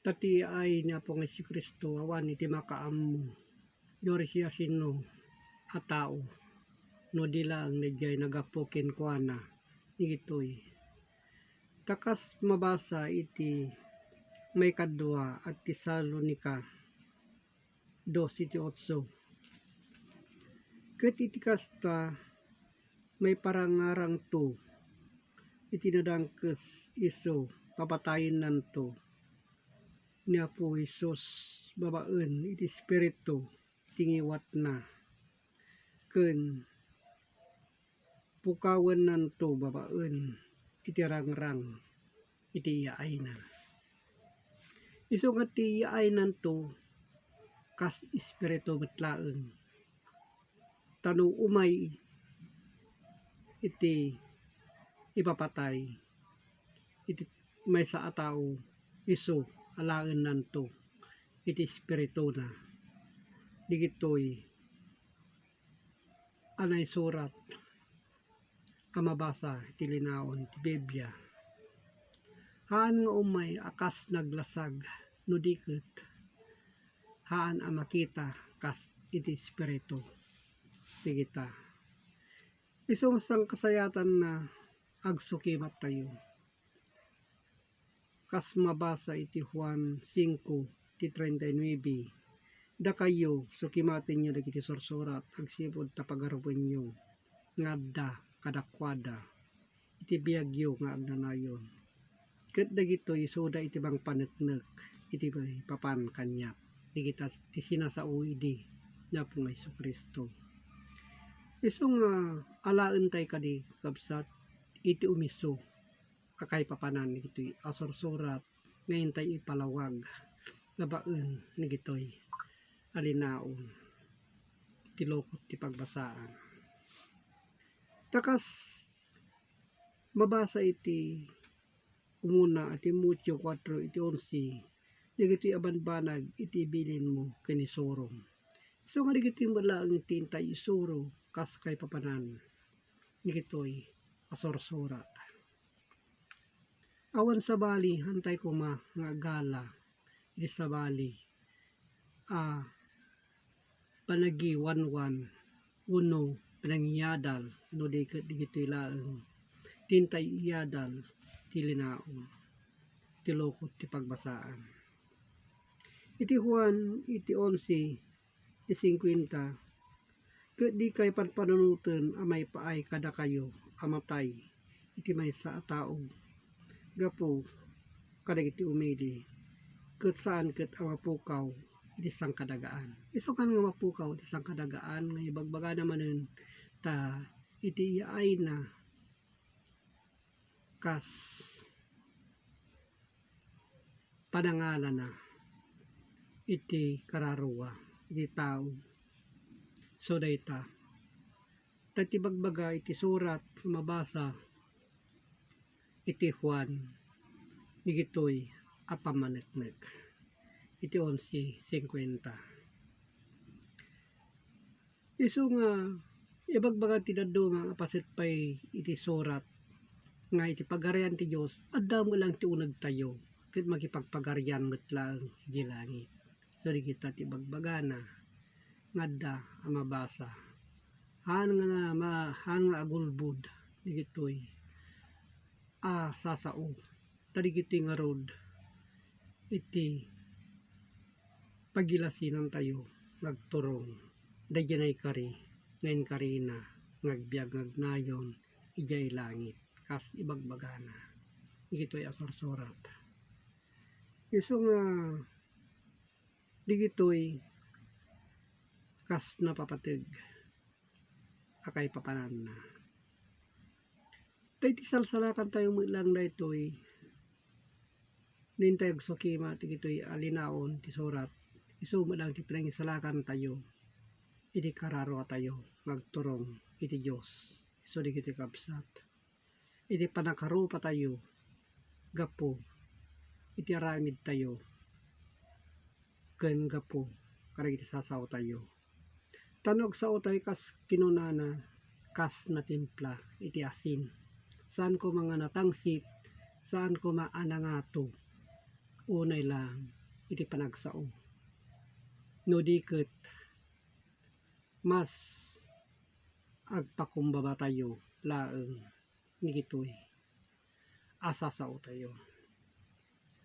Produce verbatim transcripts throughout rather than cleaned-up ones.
Ta ti iyaay ni Apo nga Jesu-Cristo awan iti makaammo. Daytoy siasino a tao no di laeng daydiay naggapu kenkuana. Dagitoy. Ta kas mabasa iti maikadua a Tesalonica dos iti otso. Ket iti kasta, maiparangarangto iti nadangkes isu, papatayennanto ni Apo Jesus babaen iti Espiritu ti ngiwatna, ken pukawennanto babaen iti rangrang iti iyaayna. Isu nga ti iyaaynanto kas espiritu met laeng. Ta no umay iti ipapatay iti maysa a tao, isu alaennanto iti espirituna. Dagitoy a naisurat a mabasa iti linaon ti Biblia. Haan nga umay a kas naglasag no di ket haan a makita kas iti espiritu ti kita. Isu nga sangkasayatanna, agsukimattayo. Kas mabasa iti Juan singko ti treinta y nuebe, "Dakayo, sukimatenyo dagiti sursurat agsipud ta pagarupenyo nga adda kadakuada iti biagyo nga agnanayon." Ket dagitoy isuda iti mangpaneknek iti maipapan kaniak, dagita ti sinasao idi ni Apo nga Jesu-Cristo. Isu nga alaentay kadi, kabsat, iti umisu a kaipapanan dagitoy a sursurat nga intay ipalawag babaen dagitoy a linaon ti lokot ti pagbasaan. Ta kas mabasa iti umuna a Timoteo kuatro iti onse, dagitoy a banbanag iti ibilinmo ken isurom. Isu nga dagitoy met laeng ti intay isuro kas kaipapanan dagitoy a sursurat. Awan sabali, haantay koma nga agala iti sabali a panagiwanwan wenno panangiyadal no di ket dagitoy laeng ti intay iyadal ti linaon ti lokot ti pagbasaan. Iti Juan iti onse, ti singkuenta, ket dikay panpanunoten a maipaay kadakayo a matay iti maysa a tao gapu kadagiti umili, ket saan ket a mapukaw iti sangkadagaan. Isu nga mapukaw iti sangkadagaan nga ibagbagana manen ta iti iyaayna kas panangalana iti kararua iti tao. So, dayta, ta ti bagbaga iti surat mabasa iti Juan, dagitoy a pammaneknek iti onse singkuenta. Isu nga ibagbaga ti dadduma a paset pay iti surat nga iti Pagarian ti Dios, adda met laeng ti unegtayo ket makipagpagarian met laeng iti langit. So, dagita ti ibagbagana nga adda a mabasa. Haan nga na-, ma-, haan nga agulbod dagitoy a sasao. Ta dagitoy ngarud iti pagilasinantayo nga agturong daydiay naikari nga inkarina nga agbiag nga agnayon idiay langit, kas ibagbagana dagitoy a sursurat. Isu nga dagitoy kas napapateg a kaipapananna. Ta iti salsalakantayo met laeng daytoy, no intay agsukima dagitoy a linaon ti surat, isu met laeng ti panangisalakantayo iti kararuatayo nga agturong iti Dios. Isu dagitoy, kabsat, iti pannakarupatayo gapu iti aramidtayo ken gapu kadagiti sasaotayo. Ta no agsaotayo kas kinunana, kas natimpla iti asin. Saan koma nga natangsit, saan koma a nangato. unay lang iti panagsao. No di ket, mas agpakumbabatayo laeng dagitoy a sasaotayo.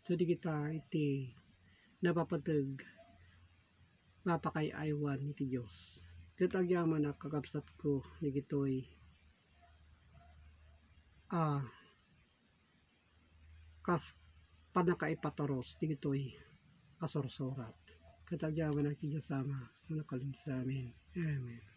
So, dagita iti napapateg mapakaay-aywan iti Dios. Ket agyamanak, kakabsatko, dagitoy a kas pannakaipatoros dagitoy a sursurat. Ket agyamanak iti Dios Ama, manakalinteg amin. Amen.